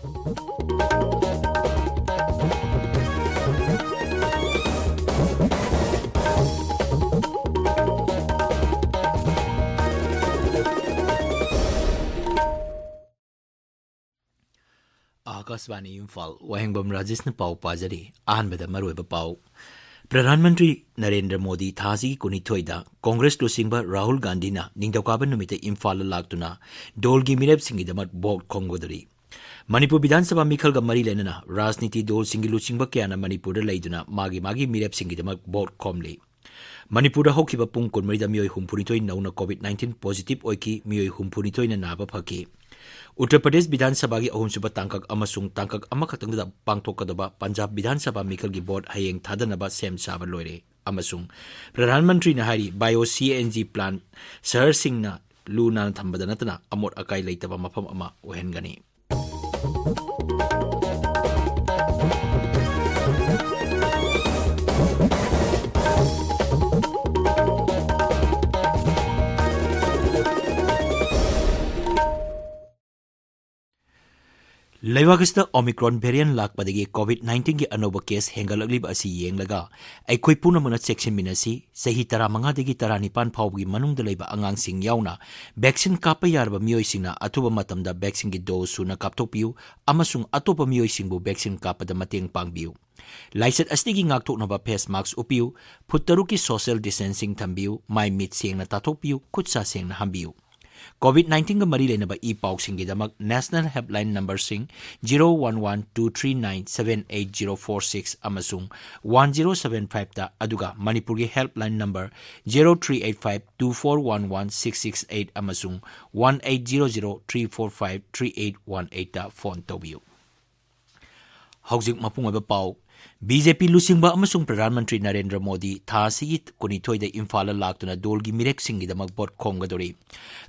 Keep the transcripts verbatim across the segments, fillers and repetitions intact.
ꯑꯥꯀꯥꯁꯕꯥꯅꯤ ꯏꯝꯐꯥꯜ, ꯋꯥꯍꯦꯡꯕꯝ ꯔꯥꯖꯦꯁꯅ ꯄꯥꯎ ꯄꯥꯖꯔꯤ꯫ ꯑꯍꯥꯟꯕꯗ ꯃꯔꯨꯑꯣꯏꯕ ꯄꯥꯎ꯫ ꯄ꯭ꯔꯙꯥꯟ ꯃꯟꯇ꯭ꯔꯤ ꯅꯔꯦꯟꯗ꯭ꯔ ꯃꯣꯗꯤ ꯊꯥ ꯑꯁꯤꯒꯤ ꯀꯨꯟꯅꯤꯊꯣꯏꯗ ꯀꯣꯡꯒ꯭ꯔꯦꯁ ꯂꯨꯆꯤꯡꯕ ꯔꯥꯍꯨꯜ ꯒꯥꯟꯙꯤꯅ ꯅꯤꯡꯊꯧꯀꯥꯕ ꯅꯨꯃꯤꯠꯇ ꯏꯝꯐꯥꯜꯗ ꯂꯥꯛꯇꯨꯅ ꯗꯣꯜꯒꯤ ꯃꯤꯔꯦꯞꯁꯤꯡꯒꯤꯗꯃꯛ ꯚꯣꯠ ꯈꯣꯝꯒꯗꯧꯔꯤ꯫ ꯃꯅꯤꯄꯨꯔ ꯕꯤꯙꯥꯟ ꯁꯚꯥ ꯃꯤꯈꯜꯒ ꯃꯔꯤ ꯂꯩꯅꯅ ꯔꯥꯖꯅꯤꯇꯤ ꯗꯣꯜꯁꯤꯡꯒꯤ ꯂꯨꯆꯤꯡꯕ ꯀꯌꯥꯅ ꯃꯅꯤꯄꯨꯔꯗ ꯂꯩꯗꯨꯅ ꯃꯥꯒꯤ ꯃꯥꯒꯤ ꯃꯤꯔꯦꯞꯁꯤꯡꯒꯤꯗꯃꯛ ꯚꯣꯠ ꯈꯣꯝꯂꯤ꯫ ꯃꯅꯤꯄꯨꯔꯗ ꯍꯧꯈꯤꯕ ꯄꯨꯡ ꯀꯨꯟꯃꯔꯤꯗ ꯃꯤꯑꯣꯏ ꯍꯨꯝꯐꯨꯅꯤꯊꯣꯏ ꯅꯧꯅ ꯀꯣꯚꯤꯗ ꯅꯥꯏꯟꯇꯤꯟ ꯄꯣꯖꯤꯇꯤꯚ ꯑꯣꯏꯈꯤ, ꯃꯤꯑꯣꯏ ꯍꯨꯝꯐꯨꯅꯤꯊꯣꯏꯅ ꯅꯥꯕ ꯐꯈꯤ꯫ ꯎꯠꯇꯔ ꯄ꯭ꯔꯗꯦꯁ ꯕꯤꯙꯥꯟ ꯁꯚꯥꯒꯤ ꯑꯍꯨꯝꯁꯨꯕ ꯇꯥꯡꯀꯛ ꯑꯃꯁꯨꯡ ꯇꯥꯡꯀꯛ ꯑꯃꯈꯛꯇꯪꯗ ꯄꯥꯡꯊꯣꯛꯀꯗꯕ ꯄꯟꯖꯥꯕ ꯕꯤꯙꯥꯟ ꯁꯚꯥ ꯃꯤꯈꯜꯒꯤ ꯚꯣꯠ ꯍꯌꯦꯡ ꯊꯥꯗꯅꯕ ꯁꯦꯝ ꯁꯥꯕ ꯂꯣꯏꯔꯦ꯫ ꯑꯃꯁꯨꯡ ꯄ꯭ꯔꯙꯥꯟ ꯃꯟꯇ꯭ꯔꯤꯅ ꯍꯥꯏꯔꯤ, ꯕꯥꯏꯑꯣ ꯁꯤ ꯑꯦꯟ ꯖꯤ ꯄ꯭ꯂꯥꯟꯠ ꯁꯍꯔꯁꯤꯡꯅ ꯂꯨ ꯅꯥꯟꯅ ꯊꯝꯕꯗ ꯅꯠꯇꯅ ꯑꯃꯣꯠ ꯑꯀꯥꯏ ꯂꯩꯇꯕ ꯃꯐꯝ ꯑꯃ ꯑꯣꯏꯍꯟꯒꯅꯤ꯫ ꯂꯩꯕꯥꯛ ꯑꯁꯤꯗ ꯑꯣꯃꯤꯀ꯭ꯔꯣꯟ ꯚꯦꯔꯤꯌꯟ ꯂꯥꯛꯄꯗꯒꯤ ꯀꯣꯚꯤꯗ ꯅꯥꯏꯟꯇꯤꯟꯒꯤ ꯑꯅꯧꯕ ꯀꯦꯁ ꯍꯦꯟꯒꯠꯂꯛꯂꯤꯕ ꯑꯁꯤ ꯌꯦꯡꯂꯒ ꯑꯩꯈꯣꯏ ꯄꯨꯝꯅꯃꯛꯅ ꯆꯦꯛꯁꯤꯟꯃꯤꯟꯅꯁꯤ꯫ ꯆꯍꯤ ꯇꯔꯥꯃꯉꯥꯗꯒꯤ ꯇꯔꯥꯅꯤꯄꯥꯟ ꯐꯥꯎꯕꯒꯤ ꯃꯅꯨꯡꯗ ꯂꯩꯕ ꯑꯉꯥꯡꯁꯤꯡ ꯌꯥꯎꯅ ꯚꯦꯛꯁꯤꯟ ꯀꯥꯞꯄ ꯌꯥꯔꯕ ꯃꯤꯑꯣꯏꯁꯤꯡꯅ ꯑꯊꯨꯕ ꯃꯇꯝꯗ ꯚꯦꯛꯁꯤꯟꯒꯤ ꯗꯣꯁ ꯁꯨꯅ ꯀꯥꯞꯊꯣꯛꯄꯤꯌꯨ ꯑꯃꯁꯨꯡ ꯑꯇꯣꯞꯄ ꯃꯤꯑꯣꯏꯁꯤꯡꯕꯨ ꯚꯦꯛꯁꯤꯟ ꯀꯥꯞꯄꯗ ꯃꯇꯦꯡ ꯄꯥꯡꯕꯤꯌꯨ꯫ ꯂꯥꯏꯆꯠ ꯑꯁꯤꯗꯒꯤ ꯉꯥꯛꯊꯣꯛꯅꯕ ꯐꯦꯁ ꯃꯥꯁꯛ ꯎꯞꯄꯤꯌꯨ, ꯐꯨꯠ ꯇꯔꯨꯛꯀꯤ ꯁꯣꯁꯤꯌꯦꯜ ꯗꯤꯁꯇꯦꯟꯁꯤꯡ ꯊꯝꯕꯤꯌꯨ, ꯃꯥꯏ ꯃꯤꯠ ꯁꯦꯡꯅ ꯇꯥꯊꯣꯛꯄꯤꯌꯨ, ꯈꯨꯠ ꯁꯥ ꯁꯦꯡꯅ ꯍꯥꯝꯕꯤꯌꯨ꯫ ꯀꯣꯚꯤꯗ ꯅꯥꯏꯟꯇꯤꯟꯒ ꯃꯔꯤ ꯂꯩꯅꯕ ꯏ ꯄꯥꯎꯁꯤꯡꯒꯤꯗꯃꯛ ꯅꯦꯁꯅꯦꯜ ꯍꯦꯜꯞꯂꯥꯏꯟ ꯅꯝꯕꯔꯁꯤꯡ zero one one two three nine seven eight zero four six ꯑꯃꯁꯨꯡ ꯋꯥꯟ ꯖꯤꯔꯣ ꯁꯚꯦꯟ ꯐꯥꯏꯚꯇ, ꯑꯗꯨꯒ ꯃꯅꯤꯄꯨꯔꯒꯤ helpline number zero three eight five two four one one six six eight ꯑꯃꯁꯨꯡ one eight zero zero three four five three eight one ꯑꯩꯠꯇ phone ꯇꯧꯕꯤꯌꯨ꯫ ꯍꯧꯖꯤꯛ ꯃꯄꯨꯡ ꯑꯣꯏꯕ ꯄꯥꯎ꯫ ꯕꯤ ꯖꯦ ꯄꯤ ꯂꯨꯆꯤꯡꯕ ꯑꯃꯁꯨꯡ ꯄ꯭ꯔꯙꯥꯟ ꯃꯟꯇ꯭ꯔꯤ ꯅꯔꯦꯟꯗ꯭ꯔ ꯃꯣꯗꯤ ꯊꯥ ꯑꯁꯤꯒꯤ ꯀꯨꯟꯅꯤꯊꯣꯏꯗ ꯏꯝꯐꯥꯜꯗ ꯂꯥꯛꯇꯨꯅ ꯗꯣꯜꯒꯤ ꯃꯤꯔꯦꯞꯁꯤꯡꯒꯤꯗꯃꯛ ꯚꯣꯠ ꯈꯣꯝꯒꯗꯧꯔꯤ꯫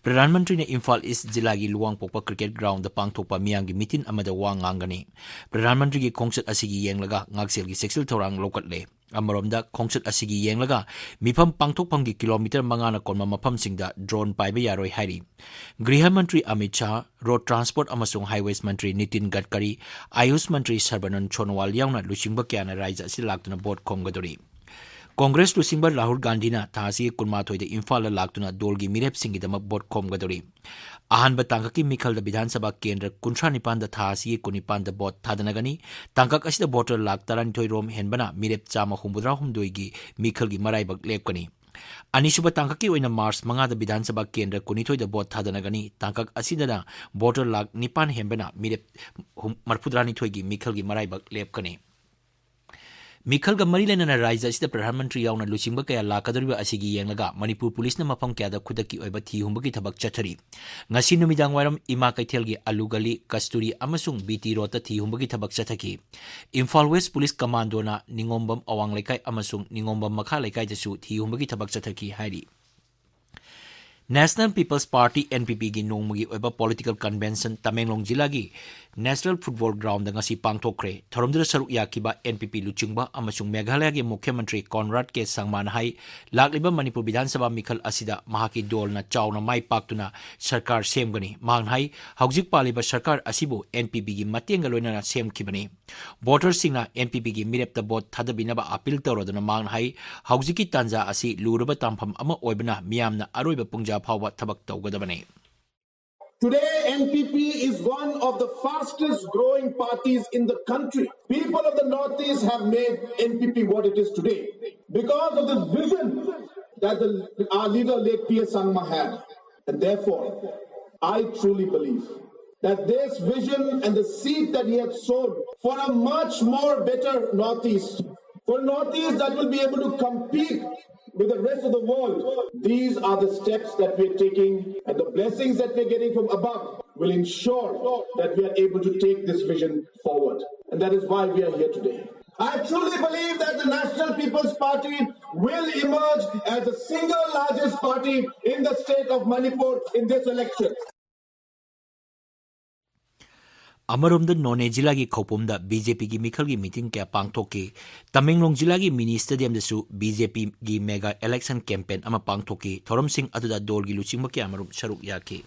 ꯄ꯭ꯔꯙꯥꯟ ꯃꯟꯇ꯭ꯔꯤꯅ ꯏꯝꯐꯥꯜ ꯏꯁ ꯖꯤꯂꯥꯒꯤ ꯂꯨꯋꯥꯡꯄꯣꯛꯄ ꯀ꯭ꯔꯤꯀꯦꯠ ꯒ꯭ꯔꯥꯎꯟꯗ ꯄꯥꯡꯊꯣꯛꯄ ꯃꯤꯌꯥꯝꯒꯤ ꯃꯤꯇꯤꯟ ꯑꯃꯗ ꯋꯥ ꯉꯥꯡꯒꯅꯤ꯫ ꯄ꯭ꯔꯙꯥꯟ ꯃꯟꯇ꯭ꯔꯤꯒꯤ ꯈꯣꯡꯆꯠ ꯑꯁꯤꯒꯤ ꯌꯦꯡꯂꯒ ꯉꯥꯛꯁꯦꯜꯒꯤ ꯆꯦꯛꯁꯤꯜ ꯊꯧꯔꯥꯡ ꯂꯧꯈꯠꯂꯦ꯫ ꯑꯃꯔꯣꯝꯗ, ꯈꯣꯡꯆꯠ ꯑꯁꯤꯒꯤ ꯌꯦꯡꯂꯒ ꯃꯤꯐꯝ ꯄꯥꯡꯊꯣꯛꯐꯝꯒꯤ ꯀꯤꯂꯣꯃꯤꯇꯔ ꯃꯉꯥꯅ ꯀꯣꯟꯕ ꯃꯐꯝꯁꯤꯡꯗ drone ꯄꯥꯏꯕ ꯌꯥꯔꯣꯏ ꯍꯥꯏꯔꯤ꯫ ꯒ꯭ꯔꯤꯍ ꯃꯟꯇ꯭ꯔꯤ ꯑꯃꯤꯠ ꯁꯥꯍ, ꯔꯣꯗ ꯇ꯭ꯔꯥꯟꯁꯄꯣꯔꯠ ꯑꯃꯁꯨꯡ ꯍꯥꯏꯋꯦꯁ ꯃꯟꯇ꯭ꯔꯤ ꯅꯤꯇꯤꯟ ꯒꯗꯀꯔꯤ, ꯑꯥꯌꯨꯁ ꯃꯟꯇ꯭ꯔꯤ ꯁꯔꯕꯥꯅꯟꯗ ꯁꯣꯅꯣꯋꯥꯜ ꯌꯥꯎꯅ ꯂꯨꯆꯤꯡꯕ ꯀꯌꯥꯅ ꯔꯥꯖ꯭ꯌ ꯑꯁꯤꯗ ꯂꯥꯛꯇꯨꯅ ꯚꯣꯠ ꯈꯣꯝꯒꯗꯧꯔꯤ꯫ ꯀꯣꯡꯒ꯭ꯔꯦꯁ ꯂꯨꯆꯤꯡꯕ ꯔꯥꯍꯨꯜ ꯒꯥꯟꯙꯤꯅ ꯊꯥ ꯑꯁꯤꯒꯤ ꯀꯨꯟꯃꯥꯊꯣꯏꯗ ꯏꯝꯐꯥꯜꯗ ꯂꯥꯛꯇꯨꯅ ꯗꯣꯜꯒꯤ ꯃꯤꯔꯦꯞꯁꯤꯡꯒꯤꯗꯃꯛ ꯚꯣꯠ ꯈꯣꯝꯒꯗꯧꯔꯤ꯫ ꯑꯍꯥꯟꯕ ꯇꯥꯡꯀꯛꯀꯤ ꯃꯤꯈꯜꯗ ꯕꯤꯙꯥꯟ ꯁꯚꯥ ꯀꯦꯟꯗ꯭ꯔ ꯀꯨꯟꯊ꯭ꯔꯥ ꯅꯤꯄꯥꯟꯗ ꯊꯥ ꯑꯁꯤꯒꯤ ꯀꯨꯟꯅꯤꯄꯥꯟꯗ ꯚꯣꯠ ꯊꯥꯗꯅꯒꯅꯤ꯫ ꯇꯥꯡꯀꯛ ꯑꯁꯤꯗ ꯚꯣꯇꯔ ꯂꯥꯈ ꯇꯔꯥꯅꯤꯊꯣꯏ ꯔꯣꯝ ꯍꯦꯟꯕꯅ ꯃꯤꯔꯦꯞ ꯆꯥꯝꯃ ꯍꯨꯝꯐꯨꯇꯔꯥ ꯍꯨꯝꯗꯣꯏꯒꯤ ꯃꯤꯈꯜꯒꯤ ꯃꯔꯥꯏꯕꯛ ꯂꯦꯞꯀꯅꯤ꯫ ꯑꯅꯤꯁꯨꯕ ꯇꯥꯡꯀꯛꯀꯤ ꯑꯣꯏꯅ ꯃꯥꯔꯆ ꯃꯉꯥꯗ ꯕꯤꯙꯥꯟ ꯁꯚꯥ ꯀꯦꯟꯗ꯭ꯔ ꯀꯨꯟꯅꯤꯊꯣꯏꯗ ꯚꯣꯠ ꯊꯥꯗꯅꯒꯅꯤ꯫ ꯇꯥꯡꯀꯛ ꯑꯁꯤꯗꯅ ꯚꯣꯇꯔ ꯂꯥꯈ ꯅꯤꯄꯥꯟ ꯍꯦꯟꯕꯅ ꯃꯤꯔꯦꯞ ꯍꯨꯝ-, ꯃꯔꯤꯐꯨꯇꯔꯥꯅꯤꯊꯣꯏꯒꯤ ꯃꯤꯈꯜꯒꯤ ꯃꯔꯥꯏꯕꯛ ꯂꯦꯞꯀꯅꯤ꯫ ꯃꯤꯈꯜꯒ ꯃꯔꯤ ꯂꯩꯅꯅ ꯔꯥꯖ꯭ꯌ ꯑꯁꯤꯗ ꯄ꯭ꯔꯙꯥꯟ ꯃꯟꯇ꯭ꯔꯤ ꯌꯥꯎꯅ ꯂꯨꯆꯤꯡꯕ ꯀꯌꯥ ꯂꯥꯛꯀꯗꯧꯔꯤꯕ ꯑꯁꯤꯒꯤ ꯌꯦꯡꯂꯒ ꯃꯅꯤꯄꯨꯔ ꯄꯨꯂꯤꯁꯅ ꯃꯐꯝ ꯀꯌꯥꯗ ꯈꯨꯗꯛꯀꯤ ꯑꯣꯏꯕ ꯊꯤ ꯍꯨꯝꯕꯒꯤ ꯊꯕꯛ ꯆꯠꯊꯔꯤ꯫ ꯉꯁꯤ ꯅꯨꯃꯤꯗꯥꯡ ꯋꯥꯏꯔꯝ ꯏꯃꯥ ꯀꯩꯊꯦꯜꯒꯤ ꯑꯂꯨ ꯒꯂꯤ, ꯀꯁꯇꯨꯔꯤ ꯑꯃꯁꯨꯡ ꯕꯤ ꯇꯤ ꯔꯣꯗꯇ ꯊꯤ ꯍꯨꯝꯕꯒꯤ ꯊꯕꯛ ꯆꯠꯊꯈꯤ꯫ ꯏꯝꯐꯥꯜ ꯋꯦꯁ ꯄꯨꯂꯤꯁ ꯀꯃꯥꯟꯗꯣꯅ ꯅꯤꯉꯣꯝꯕꯝ ꯑꯋꯥꯡ ꯂꯩꯀꯥꯏ ꯑꯃꯁꯨꯡ ꯅꯤꯉꯣꯝꯕꯝ ꯃꯈꯥ ꯂꯩꯀꯥꯏꯗꯁꯨ ꯊꯤ ꯍꯨꯝꯕꯒꯤ ꯊꯕꯛ ꯆꯠꯊꯈꯤ ꯍꯥꯏꯔꯤ꯫ National People's Party, N P P, ꯒꯤ ꯅꯣꯡꯃꯒꯤ ꯑꯣꯏꯕ political convention ꯇꯃꯦꯡꯂꯣꯡ ꯖꯤꯂꯥꯒꯤ National Football Ground ꯗ ꯉꯁꯤ ꯄꯥꯡꯊꯣꯛꯈ꯭ꯔꯦ꯫ ꯊꯧꯔꯝꯗꯨꯗ ꯁꯔꯨꯛ ꯌꯥꯈꯤꯕ N P P ꯂꯨꯆꯤꯡꯕ ꯑꯃꯁꯨꯡ ꯃꯦꯘꯥꯂꯌꯒꯤ ꯃꯨꯈ꯭ꯌ ꯃꯟꯇ꯭ꯔꯤ ꯀꯣꯟꯔꯥꯗ ꯀꯦ ꯁꯪꯃꯥꯅ ꯍꯥꯏ, ꯂꯥꯛꯂꯤꯕ ꯃꯅꯤꯄꯨꯔ ꯕꯤꯙꯥꯟ ꯁꯚꯥ ꯃꯤꯈꯜ ꯑꯁꯤꯗ ꯃꯍꯥꯛꯀꯤ ꯗꯣꯜꯅ ꯆꯥꯎꯅ ꯃꯥꯏ ꯄꯥꯛꯇꯨꯅ ꯁꯔꯀꯥꯔ ꯁꯦꯝꯒꯅꯤ꯫ ꯃꯍꯥꯛꯅ ꯍꯥꯏ, ꯍꯧꯖꯤꯛ ꯄꯥꯜꯂꯤꯕ ꯁꯔꯀꯥꯔ ꯑꯁꯤꯕꯨ N P P ꯒꯤ ꯃꯇꯦꯡꯒ ꯂꯣꯏꯅꯅ ꯁꯦꯝꯈꯤꯕꯅꯤ꯫ ꯚꯣꯇꯔꯁꯤꯡꯅ N P P ꯒꯤ ꯃꯤꯔꯦꯞꯇ ꯚꯣꯠ ꯊꯥꯗꯕꯤꯅꯕ appeal ꯇꯧꯔꯗꯨꯅ ꯃꯍꯥꯛꯅ ꯍꯥꯏ, ꯍꯧꯖꯤꯛꯀꯤ ꯇꯥꯟꯖꯥ ꯑꯁꯤ ꯂꯨꯔꯕ ꯇꯥꯟꯐꯝ ꯑꯃ ꯑꯣꯏꯕꯅ ꯃꯤꯌꯥꯝꯅ ꯑꯔꯣꯏꯕ ꯄꯨꯡꯖꯥ ꯐꯥꯎꯕ ꯊꯕꯛ ꯇꯧꯒꯗꯕꯅꯤ꯫ Today, N P P is one of the fastest growing parties in the country. People of the Northeast have made N P P what it is today because of this vision that the, our leader, late P A Sangma, had. And therefore, I truly believe that this vision and the seed that he had sown for a much more better Northeast, for a Northeast that will be able to compete with the rest of the world, these are the steps that we are taking, and the blessings that we are getting from above will ensure that we are able to take this vision forward. And that is why we are here today. I truly believe that the National People's Party will emerge as the single largest party in the state of Manipur in this election. ꯑꯃꯔꯣꯝꯗ ꯅꯣꯅꯦ ꯖꯤꯂꯥꯒꯤ ꯈꯧꯄꯨꯝꯗ B J ꯄꯤꯒꯤ ꯃꯤꯈꯜꯒꯤ meeting ꯀꯌꯥ ꯄꯥꯡꯊꯣꯛꯈꯤ꯫ ꯇꯃꯦꯡꯂꯣꯡ ꯖꯤꯂꯥꯒꯤ ꯃꯤꯅꯤ ꯁ꯭ꯇꯦꯗꯤꯌꯝꯗꯁꯨ B J ꯄꯤꯒꯤ mega election campaign ꯑꯃ ꯄꯥꯡꯊꯣꯛꯈꯤ꯫ ꯊꯧꯔꯝꯁꯤꯡ ꯑꯗꯨꯗ ꯗꯣꯜꯒꯤ ꯂꯨꯆꯤꯡꯕ ꯀꯌꯥꯃꯔꯨꯝ ꯁꯔꯨꯛ ꯌꯥꯈꯤ꯫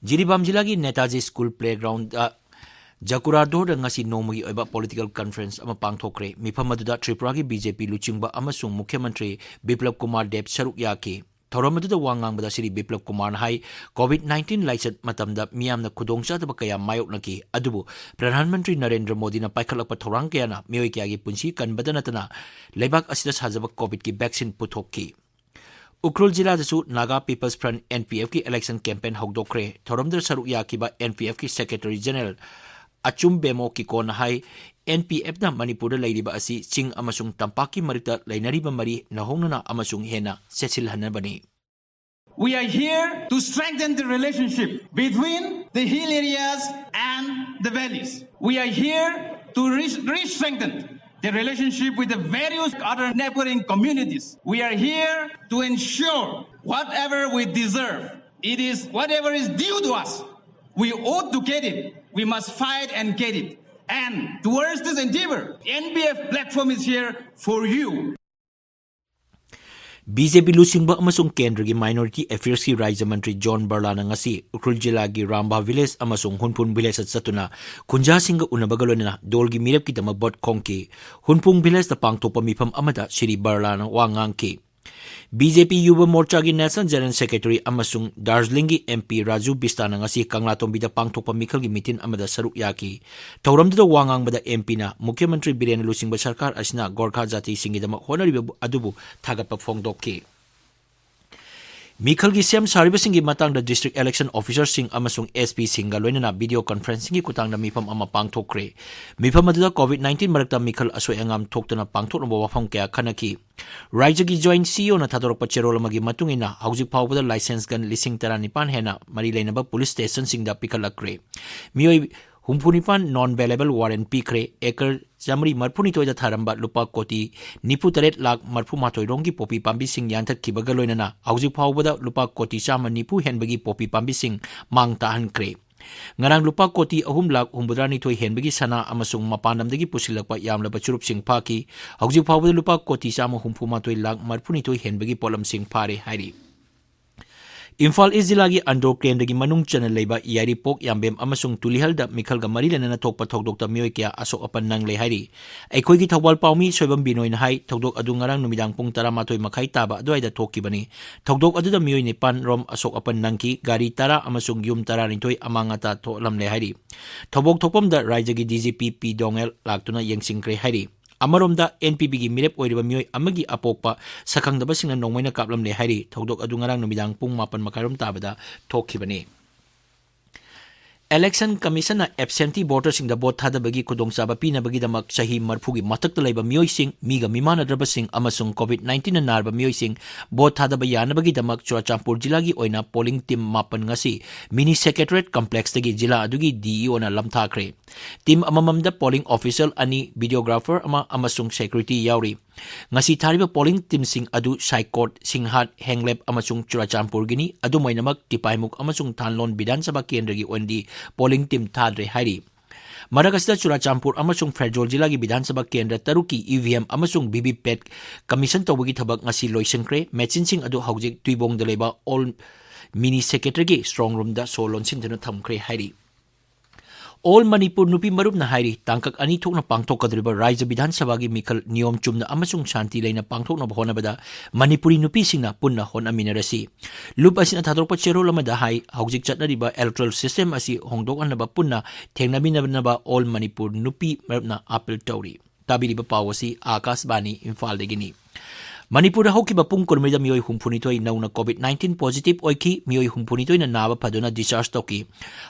ꯖꯤꯔꯤꯕꯥꯝ ꯖꯤꯂꯥꯒꯤ ꯅꯦꯇꯥꯖꯤ ꯁ꯭ꯀꯨꯜ ꯄ꯭ꯂꯦꯒ꯭ꯔꯥꯎꯟꯗ ꯖꯀꯨꯔꯥꯗꯣꯔꯗ ꯉꯁꯤ ꯅꯣꯡꯃꯒꯤ ꯑꯣꯏꯕ ꯄꯣꯂꯤꯇꯤꯀꯦꯜ ꯀꯟꯐꯔꯦꯟꯁ ꯑꯃ ꯄꯥꯡꯊꯣꯛꯈ꯭ꯔꯦ꯫ ꯃꯤꯐꯝ ꯑꯗꯨꯗ ꯇ꯭ꯔꯤꯄꯨꯔꯥꯒꯤ ꯕꯤ ꯖꯦ ꯄꯤ ꯂꯨꯆꯤꯡꯕ ꯑꯃꯁꯨꯡ ꯃꯨꯈ꯭ꯌ ꯃꯟꯇ꯭ꯔꯤ ꯕꯤꯄ꯭ꯂꯕ ꯀꯨꯃꯥꯔ ꯗꯦꯕ ꯁꯔꯨꯛ ꯌꯥꯈꯤ꯫ ꯊꯧꯔꯝ ꯑꯗꯨꯗ ꯋꯥ ꯉꯥꯡꯕꯗ ꯁ꯭ꯔꯤ ꯕꯤꯄ꯭ꯂꯕ ꯀꯨꯃꯥꯔꯅ ꯍꯥꯏ, ꯀꯣꯚꯤꯗ ꯅꯥꯏꯟꯇꯤꯟ ꯂꯥꯏꯆꯠ ꯃꯇꯝꯗ ꯃꯤꯌꯥꯝꯅ ꯈꯨꯗꯣꯡꯆꯥꯗꯕ ꯀꯌꯥ ꯃꯥꯌꯣꯛꯅꯈꯤ, ꯑꯗꯨꯕꯨ ꯄ꯭ꯔꯙꯥꯟ ꯃꯟꯇ꯭ꯔꯤ ꯅꯔꯦꯟꯗ꯭ꯔ ꯃꯣꯗꯤꯅ ꯄꯥꯏꯈꯠꯂꯛꯄ ꯊꯧꯔꯥꯡ ꯀꯌꯥꯅ ꯃꯤꯑꯣꯏ ꯀꯌꯥꯒꯤ ꯄꯨꯟꯁꯤ ꯀꯟꯕꯗ ꯅꯠꯇꯅ ꯂꯩꯕꯥꯛ ꯑꯁꯤꯗ ꯁꯥꯖꯕ ꯀꯣꯚꯤꯗꯀꯤ ꯚꯦꯛꯁꯤꯟ ꯄꯨꯊꯣꯛꯈꯤ꯫ ꯎꯈ꯭ꯔꯨꯜ ꯖꯤꯂꯥꯗꯁꯨ Naga peoples front, N P ꯑꯦꯐꯀꯤ ꯏꯂꯦꯛꯁꯟ ꯀꯦꯝꯄꯦꯟ ꯍꯧꯗꯣꯛꯈ꯭ꯔꯦ꯫ ꯊꯧꯔꯝꯗꯨꯗ ꯁꯔꯨꯛ ꯌꯥꯈꯤꯕ ꯑꯦꯟ ꯄꯤ ꯑꯦꯐꯀꯤ ꯁꯦꯀ꯭ꯔꯦꯇꯔꯤ ꯖꯦꯅꯔꯦꯜ ꯑꯆꯨꯝ ꯕꯦꯃꯣ ꯀꯤꯀꯣꯟꯅ ꯍꯥꯏ, ꯑꯦꯟ ꯄꯤ ꯑꯦꯐꯅ ꯃꯅꯤꯄꯨꯔꯗ ꯂꯩꯔꯤꯕ ꯑꯁꯤ ꯆꯤꯡ ꯑꯃꯁꯨꯡ ꯇꯝꯄꯥꯛꯀꯤ ꯃꯔꯛꯇ ꯂꯩꯅꯔꯤꯕ ꯃꯔꯤ ꯅꯧꯍꯧꯅꯅ ꯑꯃꯁꯨꯡ ꯍꯦꯟꯅ ꯆꯦꯠꯁꯤꯜꯍꯟꯅꯕꯅꯤ꯫ We are here to strengthen the relationship between the hill areas and the valleys. We are here to re-, re-strengthen the relationship with the various other neighboring communities. We are here to ensure whatever we deserve, it is whatever is due to us. We ought to get it. We must fight and get it. And towards this endeavor, N P F platform is here for you. B J P ꯂꯨꯆꯤꯡꯕ ꯑꯃꯁꯨꯡ ꯀꯦꯟꯗ꯭ꯔꯒꯤ minority ꯑꯦꯐꯤꯌꯔꯁꯀꯤ ꯔꯥꯖ꯭ꯌ ꯃꯟꯇ꯭ꯔꯤ zone ꯕꯔꯂꯥꯅ ꯉꯁꯤ ꯎꯈ꯭ꯔꯨꯜ ꯖꯤꯂꯥꯒꯤ ꯔꯥꯝꯕꯥ village ꯑꯃꯁꯨꯡ ꯍꯨꯟꯐꯨꯟ ꯚꯤꯂꯦꯖꯇ ꯆꯠꯇꯨꯅ ꯈꯨꯟꯖꯥꯁꯤꯡꯒ ꯎꯅꯕꯒ ꯂꯣꯏꯅꯅ ꯗꯣꯜꯒꯤ ꯃꯤꯔꯦꯞꯀꯤꯗꯃꯛ vote ꯈꯣꯝꯈꯤ꯫ ꯍꯨꯟꯐꯨꯟ ꯚꯤꯂꯦꯖꯇ ꯄꯥꯡꯊꯣꯛꯄ ꯃꯤꯐꯝ ꯑꯃꯗ ꯁ꯭ꯔꯤ ꯕꯔꯂꯥꯅ ꯋꯥ ꯉꯥꯡꯈꯤ꯫ ꯕꯤ ꯖꯦ ꯄꯤ ꯌꯨꯕ ꯃꯣꯔꯆꯥꯒꯤ ꯅꯦꯁꯅꯦꯜ ꯖꯦꯅꯔꯦꯜ ꯁꯦꯀ꯭ꯔꯦꯇꯔꯤ ꯑꯃꯁꯨꯡ ꯗꯥꯔꯖꯤꯂꯤꯡꯒꯤ ꯑꯦꯝ ꯄꯤ ꯔꯥꯖꯨ ꯕꯤꯁꯇꯥꯅ ꯉꯁꯤ ꯀꯪꯂꯥꯇꯣꯝꯕꯤꯗ ꯄꯥꯡꯊꯣꯛꯄ ꯃꯤꯈꯜꯒꯤ ꯃꯤꯇꯤꯟ ꯑꯃꯗ ꯁꯔꯨꯛ ꯌꯥꯈꯤ꯫ ꯊꯧꯔꯝꯗꯨꯗ ꯋꯥ ꯉꯥꯡꯕꯗ ꯑꯦꯝ ꯄꯤꯅ ꯃꯨꯈ꯭ꯌ ꯃꯟꯇ꯭ꯔꯤ ꯕꯤꯔꯦꯟꯅ ꯂꯨꯆꯤꯡꯕ ꯁꯔꯀꯥꯔ ꯑꯁꯤꯅ ꯒꯣꯔꯈꯥ ꯖꯥꯇꯤꯁꯤꯡꯒꯤꯗꯃꯛ ꯍꯣꯠꯅꯔꯤꯕ ꯑꯗꯨꯕꯨ ꯊꯥꯒꯠꯄ ꯐꯣꯡꯗꯣꯛꯈꯤ꯫ ꯃꯤꯈꯜꯒꯤ ꯁꯦꯝ ꯁꯥꯔꯤꯕꯁꯤꯡꯒꯤ ꯃꯇꯥꯡꯗ ꯗꯤꯁꯇ꯭ꯔꯤꯛ ꯏꯂꯦꯛꯁꯟ ꯑꯣꯐꯤꯁꯥꯔꯁꯤꯡ ꯑꯃꯁꯨꯡ ꯑꯦꯁ ꯄꯤꯁꯤꯡꯒ ꯂꯣꯏꯅꯅ ꯚꯤꯗꯤꯑꯣ ꯀꯟꯐꯔꯦꯟꯁꯤꯡꯒꯤ ꯈꯨꯠꯊꯥꯡꯗ ꯃꯤꯐꯝ ꯑꯃ ꯄꯥꯡꯊꯣꯛꯈ꯭ꯔꯦ꯫ ꯃꯤꯐꯝ ꯑꯗꯨꯗ ꯀꯣꯚꯤꯗ ꯅꯥꯏꯟꯇꯤꯟ ꯃꯔꯛꯇ ꯃꯤꯈꯜ ꯑꯁꯣꯏ ꯑꯉꯥꯝ ꯊꯣꯛꯇꯅ ꯄꯥꯡꯊꯣꯛꯅꯕ ꯋꯥꯐꯝ ꯀꯌꯥ ꯈꯟꯅꯈꯤ꯫ ꯔꯥꯖ꯭ꯌꯒꯤ ꯖꯣꯏꯟꯠ ꯁꯤ ꯏ ꯑꯣꯅ ꯊꯥꯗꯣꯔꯛꯄ ꯆꯦꯔꯣꯜ ꯑꯃꯒꯤ ꯃꯇꯨꯡ ꯏꯟꯅ, ꯍꯧꯖꯤꯛ ꯐꯥꯎꯕꯗ ꯂꯥꯏꯁꯦꯟꯁ ꯒꯟ ꯂꯤꯁꯤꯡ ꯇꯔꯥꯅꯤꯄꯥꯟ ꯍꯦꯟꯅ ꯃꯔꯤ ꯂꯩꯅꯕ ꯄꯨꯂꯤꯁ ꯁ꯭ꯇꯦꯁꯟꯁꯤꯡꯗ ꯄꯤꯈꯠꯂꯛꯈ꯭ꯔꯦ꯫ ꯃꯤꯑꯣꯏ ꯍꯨꯝꯐꯨꯅꯤꯄꯥꯟ ꯅꯣꯟ ꯕꯦꯂꯦꯕꯜ ꯋꯥꯔꯦꯟꯠ ꯄꯤꯈ꯭ꯔꯦ꯫ ꯑꯦꯀꯔ ꯆꯥꯃꯔꯤ ꯃꯔꯤꯐꯨꯅꯤꯊꯣꯏꯗ ꯊꯥꯔꯝꯕ ꯂꯨꯄꯥ ꯀꯣꯇꯤ ꯅꯤꯐꯨꯇꯔꯦꯠ ꯂꯥꯈ ꯃꯔꯤꯐꯨꯃꯥꯊꯣꯏ ꯔꯣꯝꯒꯤ ꯄꯣꯄꯤ ꯄꯥꯝꯕꯤꯁꯤꯡ ꯌꯥꯟꯊꯠꯈꯤꯕꯒ ꯂꯣꯏꯅꯅ ꯍꯧꯖꯤꯛ ꯐꯥꯎꯕꯗ ꯂꯨꯄꯥ ꯀꯣꯇꯤ ꯆꯥꯝꯃ ꯅꯤꯐꯨ ꯍꯦꯟꯕꯒꯤ ꯄꯣꯄꯤ ꯄꯥꯝꯕꯤꯁꯤꯡ ꯃꯥꯡ ꯇꯥꯍꯟꯈ꯭ꯔꯦ꯫ ꯉꯔꯥꯡ ꯂꯨꯄꯥ ꯀꯣꯇꯤ ꯑꯍꯨꯝ ꯂꯥꯈ ꯍꯨꯝꯐꯨꯇꯔꯥꯅꯤꯊꯣꯏ ꯍꯦꯟꯕꯒꯤ ꯁꯅꯥ ꯑꯃꯁꯨꯡ ꯃꯄꯥꯟ ꯂꯝꯗꯒꯤ ꯄꯨꯁꯤꯜꯂꯛꯄ ꯌꯥꯝꯂꯕ ꯆꯨꯔꯨꯞꯁꯤꯡ ꯐꯥꯈꯤ꯫ ꯍꯧꯖꯤꯛ ꯐꯥꯎꯕꯗ ꯂꯨꯄꯥ ꯀꯣꯇꯤ ꯆꯥꯝꯃ ꯍꯨꯝꯐꯨ ꯃꯥꯊꯣꯏ ꯂꯥꯈ ꯃꯔꯤꯐꯨꯅꯤꯊꯣꯏ ꯍꯦꯟꯕꯒꯤ ꯄꯣꯠꯂꯝꯁꯤꯡ ꯐꯥꯔꯦ ꯍꯥꯏꯔꯤ꯫ ꯏꯝꯐꯥꯜ ꯏꯁ ꯖꯤꯂꯥꯒꯤ ꯑꯟꯗ꯭ꯔꯣ ꯀꯦꯟꯗ꯭ꯔꯒꯤ ꯃꯅꯨꯡ ꯆꯟꯅ ꯂꯩꯕ ꯌꯥꯏꯔꯤꯄꯣꯛ, ꯌꯥꯝꯕꯦꯝ ꯑꯃꯁꯨꯡ ꯇꯨꯂꯤꯍꯜꯗ ꯃꯤꯈꯜꯒ ꯃꯔꯤ ꯂꯩꯅꯅ ꯊꯣꯛꯄ ꯊꯧꯗꯣꯛꯇ ꯃꯤꯑꯣꯏ ꯀꯌꯥ ꯑꯁꯣꯛ ꯑꯄꯟ ꯅꯪꯂꯦ ꯍꯥꯏꯔꯤ꯫ ꯑꯩꯈꯣꯏꯒꯤ ꯊꯧꯕꯥꯜ ꯄꯥꯎꯃꯤ ꯁꯣꯏꯕꯝ ꯕꯤꯅꯣꯏꯅ ꯍꯥꯏ, ꯊꯧꯗꯣꯛ ꯑꯗꯨ ꯉꯔꯥꯡ ꯅꯨꯃꯤꯗꯥꯡ ꯄꯨꯡ ꯇꯔꯥꯃꯥꯊꯣꯏ ꯃꯈꯥꯏ ꯇꯥꯕ ꯑꯗꯨꯋꯥꯏꯗ ꯊꯣꯛꯈꯤꯕꯅꯤ꯫ ꯊꯧꯗꯣꯛ ꯑꯗꯨꯗ ꯃꯤꯑꯣꯏ ꯅꯤꯄꯥꯟ ꯔꯣꯝ ꯑꯁꯣꯛ ꯑꯄꯟ ꯅꯪꯈꯤ, ꯒꯥꯔꯤ ꯇꯔꯥ ꯑꯃꯁꯨꯡ ꯌꯨꯝ ꯇꯔꯥꯅꯤꯊꯣꯏ ꯑꯃꯥꯡ ꯑꯇꯥ ꯊꯣꯛꯂꯝꯂꯦ ꯍꯥꯏꯔꯤ꯫ ꯊꯧꯗꯣꯛ ꯊꯣꯛꯐꯝꯗ ꯔꯥꯏꯖꯒꯤ ꯗꯤ ꯖꯤ ꯄꯤ ꯄꯤ ꯗꯣꯉꯦꯜ ꯂꯥꯛꯇꯨꯅ ꯌꯦꯡꯁꯤꯟꯈ꯭ꯔꯦ ꯍꯥꯏꯔꯤ꯫ ꯑꯃꯔꯣꯝꯗ, ꯑꯦꯟ ꯄꯤ ꯄꯤꯒꯤ ꯃꯤꯔꯦꯞ ꯑꯣꯏꯔꯤꯕ ꯃꯤꯑꯣꯏ ꯑꯃꯒꯤ ꯑꯄꯣꯛꯄ ꯁꯛꯈꯪꯗꯕꯁꯤꯡꯅ ꯅꯣꯡꯃꯩꯅ ꯀꯥꯞꯂꯝꯂꯦ ꯍꯥꯏꯔꯤ꯫ ꯊꯧꯗꯣꯛ ꯑꯗꯨ ꯉꯔꯥꯡ ꯅꯨꯃꯤꯗꯥꯡ ꯄꯨꯡ ꯃꯥꯄꯟ ꯃꯈꯥꯏꯔꯣꯝ ꯇꯥꯕꯗ ꯊꯣꯛꯈꯤꯕꯅꯤ꯫ Election Commission ꯅ absentee voter ꯁꯤꯡꯗ ꯚꯣꯠ ꯊꯥꯗꯕꯒꯤ ꯈꯨꯗꯣꯡꯆꯥꯕ ꯄꯤꯅꯕꯒꯤꯗꯃꯛ ꯆꯍꯤ ꯃꯔꯤꯐꯨꯒꯤ ꯃꯊꯛꯇ ꯂꯩꯕ ꯃꯤꯑꯣꯏꯁꯤꯡ, ꯃꯤꯒ ꯃꯤꯃꯥꯟꯅꯗ꯭ꯔꯕꯁꯤꯡ ꯑꯃꯁꯨꯡ COVID nineteen ꯅ ꯅꯥꯔꯕ ꯃꯤꯑꯣꯏꯁꯤꯡ ꯚꯣꯠ ꯊꯥꯗꯕ ꯌꯥꯅꯕꯒꯤꯗꯃꯛ ꯆꯨꯔꯥꯆꯥꯟꯄꯨꯔ ꯖꯤꯂꯥꯒꯤ ꯑꯣꯏꯅ polling team ꯃꯥꯄꯟ ꯉꯁꯤ Mini Secretariat Complex ꯇꯒꯤ ꯖꯤꯂꯥ ꯑꯗꯨꯒꯤ D E O ꯅ ꯂꯝꯊꯥꯈ꯭ꯔꯦ꯫ Team ꯑꯃꯃꯝꯗ polling official ꯑꯅꯤ, videographer ꯑꯃ ꯑꯃꯁꯨꯡ security ꯌꯥꯎꯔꯤ꯫ ꯉꯁꯤ ꯊꯥꯔꯤꯕ polling team ꯁꯤꯡ ꯑꯗꯨ ꯁꯥꯏꯀꯣꯠ, ꯁꯤꯡꯍꯥꯠ, ꯍꯦꯡꯂꯦꯞ ꯑꯃꯁꯨꯡ ꯆꯨꯔꯥꯆꯥꯟꯄꯨꯔꯒꯤꯅꯤ꯫ ꯑꯗꯨꯝ ꯑꯣꯏꯅꯃꯛ, ꯇꯤꯄꯥꯏꯃꯨꯛ ꯑꯃꯁꯨꯡ ꯊꯥꯟꯂꯣꯟ ꯕꯤꯙꯥꯟ ꯁꯚꯥ ꯀꯦꯟꯗ꯭ꯔꯒꯤ ꯑꯣꯏꯅꯗꯤ polling team ꯊꯥꯗ꯭ꯔꯦ ꯍꯥꯏꯔꯤ꯫ ꯃꯔꯛ ꯑꯁꯤꯗ, ꯆꯨꯔꯥꯆꯥꯟꯄꯨꯔ ꯑꯃꯁꯨꯡ ꯐꯦꯔꯖꯣꯜ ꯖꯤꯂꯥꯒꯤ ꯕꯤꯙꯥꯟ ꯁꯚꯥ ꯀꯦꯟꯗ꯭ꯔ ꯇꯔꯨꯛꯀꯤ E V M ꯑꯃꯁꯨꯡ V V P A T commission ꯇꯧꯕꯒꯤ ꯊꯕꯛ ꯉꯁꯤ ꯂꯣꯏꯁꯤꯟꯈ꯭ꯔꯦ꯫ Machine ꯁꯤꯡ ꯑꯗꯨ ꯍꯧꯖꯤꯛ ꯇꯨꯏꯕꯣꯡꯗ ꯂꯩꯕ All Mini Secretariat ꯒꯤ strong room ꯗ ꯁꯣ ꯂꯣꯟꯁꯤꯟꯗꯨꯅ ꯊꯝꯈ꯭ꯔꯦ ꯍꯥꯏꯔꯤ꯫ All ꯃꯅꯤꯄꯨꯔ ꯅꯨꯄꯤ ꯃꯔꯨꯞꯅ ꯍꯥꯏꯔꯤ, ꯇꯥꯡꯀꯛ ꯑꯅꯤ ꯊꯣꯛꯅ ꯄꯥꯡꯊꯣꯛꯀꯗꯧꯔꯤꯕ ꯔꯥꯖ꯭ꯌ ꯕꯤꯙꯥꯟ ꯁꯚꯥꯒꯤ ꯃꯤꯈꯜ ꯅꯤꯌꯣꯝ ꯆꯨꯝꯅ ꯑꯃꯁꯨꯡ ꯁꯥꯟꯇꯤ ꯂꯩꯅ ꯄꯥꯡꯊꯣꯛꯅꯕ ꯍꯣꯠꯅꯕꯗ ꯃꯅꯤꯄꯨꯔꯤ ꯅꯨꯄꯤꯁꯤꯡꯅ ꯄꯨꯟꯅ ꯍꯣꯠꯅꯃꯤꯟꯅꯔꯁꯤ꯫ ꯂꯨꯞ ꯑꯁꯤꯅ ꯊꯥꯗꯣꯔꯛꯄ ꯆꯦꯔꯣꯜ ꯑꯃꯗ ꯍꯥꯏ, ꯍꯧꯖꯤꯛ ꯆꯠꯅꯔꯤꯕ electoral system ꯑꯁꯤ ꯍꯣꯡꯗꯣꯛꯍꯟꯅꯕ ꯄꯨꯟꯅ ꯊꯦꯡꯅꯃꯤꯟꯅꯅꯕ All ꯃꯅꯤꯄꯨꯔ ꯅꯨꯄꯤ ꯃꯔꯨꯞꯅ appeal ꯇꯧꯔꯤ꯫ ꯇꯥꯕꯤꯔꯤꯕ ꯄꯥꯎ ꯑꯁꯤ ꯑꯥꯀꯥꯁꯕꯥꯅꯤ ꯏꯝꯐꯥꯜꯗꯒꯤꯅꯤ꯫ ꯃꯅꯤꯄꯨꯔꯗ ꯍꯧꯈꯤꯕ ꯄꯨꯡ ꯀꯨꯟꯃꯔꯤꯗ ꯃꯤꯑꯣꯏ ꯍꯨꯝꯐꯨꯅꯤꯊꯣꯏ ꯅꯧꯅ COVID nineteen positive ꯑꯣꯏꯈꯤ꯫ ꯃꯤꯑꯣꯏ ꯍꯨꯝꯐꯨꯅꯤꯊꯣꯏꯅ ꯅꯥꯕ ꯐꯗꯨꯅ discharge ꯇꯧꯈꯤ꯫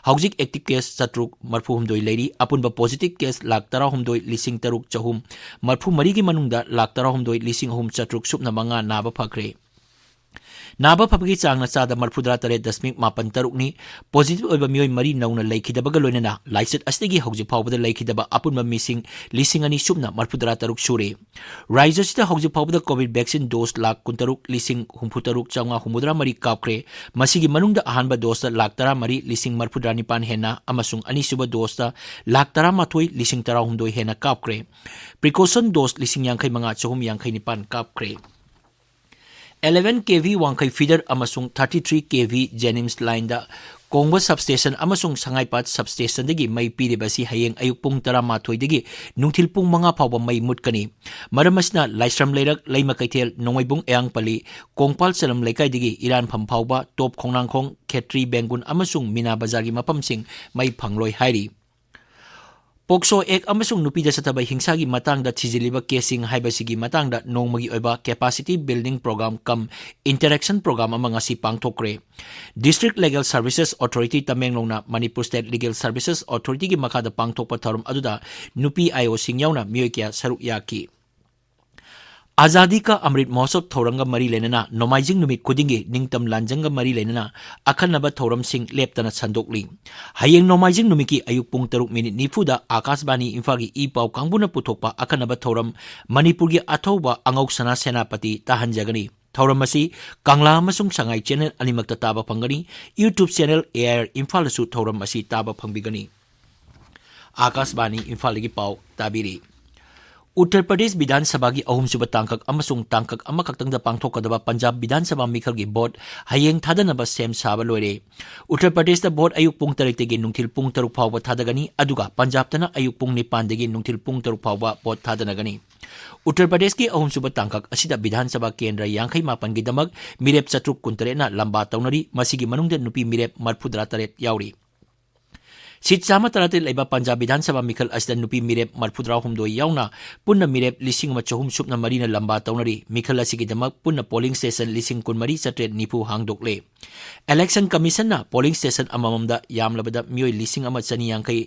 ꯍꯧꯖꯤꯛ active case ꯆꯥꯇ꯭ꯔꯨꯛ ꯃꯔꯤꯐꯨꯍꯨꯝꯗꯣꯏ ꯂꯩꯔꯤ꯫ ꯑꯄꯨꯟꯕ positive case ꯂꯥꯈ ꯇꯔꯥꯍꯨꯝꯗꯣꯏ ꯂꯤꯁꯤꯡ ꯇꯔꯨꯛ ꯆꯍꯨꯝ ꯃꯔꯤꯐꯨ ꯃꯔꯤꯒꯤ ꯃꯅꯨꯡꯗ ꯂꯥꯈ ꯇꯔꯥꯍꯨꯝꯗꯣꯏ ꯂꯤꯁꯤꯡ ꯑꯍꯨꯝ ꯆꯥꯇ꯭ꯔꯨꯛ ꯁꯨꯞꯅ ꯃꯉꯥ ꯅꯥꯕ ꯐꯈ꯭ꯔꯦ꯫ ꯅꯥꯕ ꯐꯕꯒꯤ ꯆꯥꯡꯅ ꯆꯥꯗ ꯃꯔꯐꯨꯇꯔꯥ ꯇꯔꯦꯠ ꯗꯁꯃꯤꯛ ꯃꯥꯄꯟ ꯇꯔꯨꯛꯅꯤ꯫ Positive ꯑꯣꯏꯕ ꯃꯤꯑꯣꯏ ꯃꯔꯤ ꯅꯧꯅ ꯂꯩꯈꯤꯗꯕꯒ ꯂꯣꯏꯅꯅ ꯂꯥꯏꯆꯠ ꯑꯁꯤꯗꯒꯤ ꯍꯧꯖꯤꯛ ꯐꯥꯎꯕꯗ ꯂꯩꯈꯤꯗꯕ ꯑꯄꯨꯟꯕ ꯃꯤꯁꯤꯡ ꯂꯤꯁꯤꯡ ꯑꯅꯤ ꯁꯨꯞꯅ ꯃꯔꯐꯨꯇꯔꯥ ꯇꯔꯨꯛ ꯁꯨꯔꯦ꯫ ꯔꯥꯖ꯭ꯌ ꯑꯁꯤꯗ ꯍꯧꯖꯤꯛ ꯐꯥꯎꯕꯗ COVID vaccine dose ꯂꯥꯈ ꯀꯨꯟꯇꯔꯨꯛ ꯂꯤꯁꯤꯡ ꯍꯨꯝꯐꯨꯇꯔꯨꯛ ꯆꯥꯝꯃꯉꯥ ꯍꯨꯝꯐꯨꯇꯔꯥ ꯃꯔꯤ ꯀꯥꯞꯈ꯭ꯔꯦ꯫ ꯃꯁꯤꯒꯤ ꯃꯅꯨꯡꯗ ꯑꯍꯥꯟꯕ dose ꯂꯥꯈ ꯇꯔꯥꯃꯔꯤ ꯂꯤꯁꯤꯡ ꯃꯔꯐꯨꯇꯔꯥ ꯅꯤꯄꯥꯟ ꯍꯦꯟꯅ ꯑꯃꯁꯨꯡ ꯑꯅꯤꯁꯨꯕ dose ꯂꯥꯈ ꯇꯔꯥꯃꯥꯊꯣꯏ ꯂꯤꯁꯤꯡ ꯇꯔꯥꯍꯨꯝꯗꯣꯏ ꯍꯦꯟꯅ ꯀꯥꯞꯈ꯭ꯔꯦ꯫ Precaution dose ꯂꯤꯁꯤꯡ ꯌꯥꯡꯈꯩ ꯃꯉꯥ ꯆꯍꯨꯝ ꯌꯥꯡꯈꯩ ꯅꯤꯄꯥꯟ ꯀꯥꯞꯈ꯭ꯔꯦ꯫ Eleven KV ꯋꯥꯡꯈꯩ feeder ꯑꯃꯁꯨꯡ thirty three KV JNIMS lineꯗ ꯀꯣꯡꯕ substation ꯑꯃꯁꯨꯡ ꯁꯉꯥꯏꯄꯥꯠ substationꯗꯒꯤ ꯃꯩ ꯄꯤꯔꯤꯕ ꯑꯁꯤ ꯍꯌꯦꯡ ꯑꯌꯨꯛ ꯄꯨꯡ ꯇꯔꯥꯃꯥꯊꯣꯏꯗꯒꯤ ꯅꯨꯡꯊꯤꯜ ꯄꯨꯡ ꯃꯉꯥ ꯐꯥꯎꯕ ꯃꯩ ꯃꯨꯠꯀꯅꯤ꯫ ꯃꯔꯝ ꯑꯁꯤꯅ ꯂꯥꯏꯁ꯭ꯔꯝ ꯂꯩꯔꯛ, ꯂꯩꯃ ꯀꯩꯊꯦꯜ, ꯅꯣꯡꯃꯩꯕꯨꯡ ꯑꯌꯥꯡꯄꯜꯂꯤ, ꯀꯣꯡꯄꯥꯜ ꯆꯅꯝ ꯂꯩꯀꯥꯏꯗꯒꯤ ꯏꯔꯥꯟꯐꯝ ꯐꯥꯎꯕ ꯇꯣꯞ ꯈꯣꯡꯅꯥꯡꯈꯣꯡ, ꯈꯦꯇ꯭ꯔꯤ, ꯕꯦꯡꯒꯨꯟ ꯑꯃꯁꯨꯡ ꯃꯤꯅꯥ ꯕꯖꯥꯔꯒꯤ ꯃꯐꯝꯁꯤꯡ ꯃꯩ ꯐꯪꯂꯣꯏ ꯍꯥꯏꯔꯤ꯫ POCSO Act ꯑꯃꯁꯨꯡ ꯅꯨꯄꯤꯗ ꯆꯠꯊꯕ ꯍꯤꯡꯁꯥꯒꯤ ꯃꯇꯥꯡꯗ ꯊꯤꯖꯤꯜꯂꯤꯕ caseꯁꯤꯡ ꯍꯥꯏꯕꯁꯤꯒꯤ ꯃꯇꯥꯡꯗ ꯅꯣꯡꯃꯒꯤ ꯑꯣꯏꯕ capacity building program cum interaction program ꯑꯃ ꯉꯁꯤ ꯄꯥꯡꯊꯣꯛꯈ꯭ꯔꯦ꯫ District Legal Services Authority ꯇꯃꯦꯡꯂꯣꯡꯅ Manipur State Legal Services Authorityꯒꯤ ꯃꯈꯥꯗ ꯄꯥꯡꯊꯣꯛꯄ ꯊꯧꯔꯝ ꯑꯗꯨꯗ ꯅꯨꯄꯤ IOꯁꯤꯡ ꯌꯥꯎꯅ ꯃꯤꯑꯣꯏ ꯀꯌꯥ ꯁꯔꯨꯛ ꯌꯥꯈꯤ꯫ ꯑꯖꯥꯗꯤ ꯀꯥ ꯑꯃ꯭ꯔꯤꯠ ꯃꯍꯣꯠꯁꯕ ꯊꯧꯔꯝꯒ ꯃꯔꯤ ꯂꯩꯅꯅ ꯅꯣꯡꯃꯥꯏꯖꯤꯡ ꯅꯨꯃꯤꯠ ꯈꯨꯗꯤꯡꯒꯤ ꯅꯤꯡꯇꯝ ꯂꯥꯟꯖꯪꯒ ꯃꯔꯤ ꯂꯩꯅꯅ ꯑꯈꯟꯅꯕ ꯊꯧꯔꯝꯁꯤꯡ ꯂꯦꯞꯇꯅ ꯁꯟꯗꯣꯛꯂꯤ꯫ ꯍꯌꯦꯡ ꯅꯣꯡꯃꯥꯏꯖꯤꯡ ꯅꯨꯃꯤꯠꯀꯤ ꯑꯌꯨꯛ ꯄꯨꯡ ꯇꯔꯨꯛ ꯃꯤꯅꯤꯠ ꯅꯤꯐꯨꯗ ꯑꯥꯀꯥꯁꯕꯥꯅꯤ ꯏꯝꯐꯥꯜꯒꯤ ꯏ ꯄꯥꯎ ꯀꯥꯡꯕꯨꯅ ꯄꯨꯊꯣꯛꯄ ꯑꯈꯟꯅꯕ ꯊꯧꯔꯝ ꯃꯅꯤꯄꯨꯔꯒꯤ ꯑꯊꯧꯕ ꯑꯉꯧ ꯁꯅꯥ ꯁꯦꯅꯥꯄꯇꯤ ꯇꯥꯍꯟꯖꯒꯅꯤ꯫ ꯊꯧꯔꯝ ꯑꯁꯤ ꯀꯪꯂꯥ ꯑꯃꯁꯨꯡ ꯁꯉꯥꯏ channel ꯑꯅꯤꯃꯛꯇ ꯇꯥꯕ ꯐꯪꯒꯅꯤ꯫ YouTube channel AIR ꯏꯝꯐꯥꯜꯗꯁꯨ ꯊꯧꯔꯝ ꯑꯁꯤ ꯇꯥꯕ ꯐꯪꯕꯤꯒꯅꯤ꯫ ꯑꯥꯀꯥꯁꯕꯥꯅꯤ ꯏꯝꯐꯥꯜꯗꯒꯤ ꯄꯥꯎ ꯇꯥꯕꯤꯔꯤ꯫ ꯎꯠꯇꯔ ꯄ꯭ꯔꯗꯦꯁ ꯕꯤꯙꯥꯟ ꯁꯚꯥꯒꯤ ꯑꯍꯨꯝꯁꯨꯕ ꯇꯥꯡꯀꯛ ꯑꯃꯁꯨꯡ ꯇꯥꯡꯀꯛ ꯑꯃꯈꯛꯇꯪꯗ ꯄꯥꯡꯊꯣꯛꯀꯗꯕ ꯄꯟꯖꯥꯕ ꯕꯤꯙꯥꯟ ꯁꯚꯥ ꯃꯤꯈꯜꯒꯤ ꯚꯣꯠ ꯍꯌꯦꯡ ꯊꯥꯗꯅꯕ ꯁꯦꯝ ꯁꯥꯕ ꯂꯣꯏꯔꯦ꯫ ꯎꯠꯇꯔ ꯄ꯭ꯔꯗꯦꯁꯇ ꯚꯣꯠ ꯑꯌꯨꯛ ꯄꯨꯡ ꯇꯔꯦꯠꯇꯒꯤ ꯅꯨꯡꯊꯤꯜ ꯄꯨꯡ ꯇꯔꯨꯛ ꯐꯥꯎꯕ ꯊꯥꯗꯒꯅꯤ, ꯑꯗꯨꯒ ꯄꯟꯖꯥꯕꯇꯅ ꯑꯌꯨꯛ ꯄꯨꯡ ꯅꯤꯄꯥꯟꯗꯒꯤ ꯅꯨꯡꯊꯤꯜ ꯄꯨꯡ ꯇꯔꯨꯛ ꯐꯥꯎꯕ ꯚꯣꯠ ꯊꯥꯗꯅꯒꯅꯤ꯫ ꯎꯠꯇꯔ ꯄ꯭ꯔꯗꯦꯁꯀꯤ ꯑꯍꯨꯝꯁꯨꯕ ꯇꯥꯡꯀꯛ ꯑꯁꯤꯗ ꯕꯤꯙꯥꯟ ꯁꯚꯥ ꯀꯦꯟꯗ꯭ꯔ ꯌꯥꯡꯈꯩ ꯃꯥꯄꯟꯒꯤꯗꯃꯛ ꯃꯤꯔꯦꯞ ꯆꯥꯇ꯭ꯔꯨꯛ ꯀꯨꯟꯇꯔꯦꯠꯅ ꯂꯝꯕꯥ ꯇꯧꯅꯔꯤ, ꯃꯁꯤꯒꯤ ꯃꯅꯨꯡꯗ ꯅꯨꯄꯤ ꯃꯤꯔꯦꯞ ꯃꯔꯐꯨꯇꯔꯥ ꯇꯔꯦꯠ ꯌꯥꯎꯔꯤ꯫ ꯁꯤꯠ ꯆꯥꯝꯃ ꯇꯔꯥꯇꯔꯦꯠ ꯂꯩꯕ ꯄꯟꯖꯥꯕ ꯕꯤꯙꯥꯟ ꯁꯚꯥ ꯃꯤꯈꯜ ꯑꯁꯤꯗ ꯅꯨꯄꯤ ꯃꯤꯔꯦꯞ ꯃꯔꯐꯨꯇꯔꯥꯍꯨꯝꯗꯣꯏ ꯌꯥꯎꯅ ꯄꯨꯟꯅ ꯃꯤꯔꯦꯞ ꯂꯤꯁꯤꯡ ꯑꯃ ꯆꯍꯨꯝ ꯁꯨꯞꯅ ꯃꯔꯤꯅ ꯂꯝꯕꯥ ꯇꯧꯅꯔꯤ꯫ ꯃꯤꯈꯜ ꯑꯁꯤꯒꯤꯗꯃꯛ ꯄꯨꯟꯅ polling station ꯂꯤꯁꯤꯡ ꯀꯨꯟꯃꯔꯤ ꯆꯥꯇ꯭ꯔꯦꯠ ꯅꯤꯐꯨ ꯍꯥꯡꯗꯣꯛꯂꯦ꯫ Election Commissionꯅ polling station ꯑꯃꯃꯝꯗ ꯌꯥꯝꯂꯕꯗ ꯃꯤꯑꯣꯏ ꯂꯤꯁꯤꯡ ꯑꯃ ꯆꯅꯤ ꯌꯥꯡꯈꯩ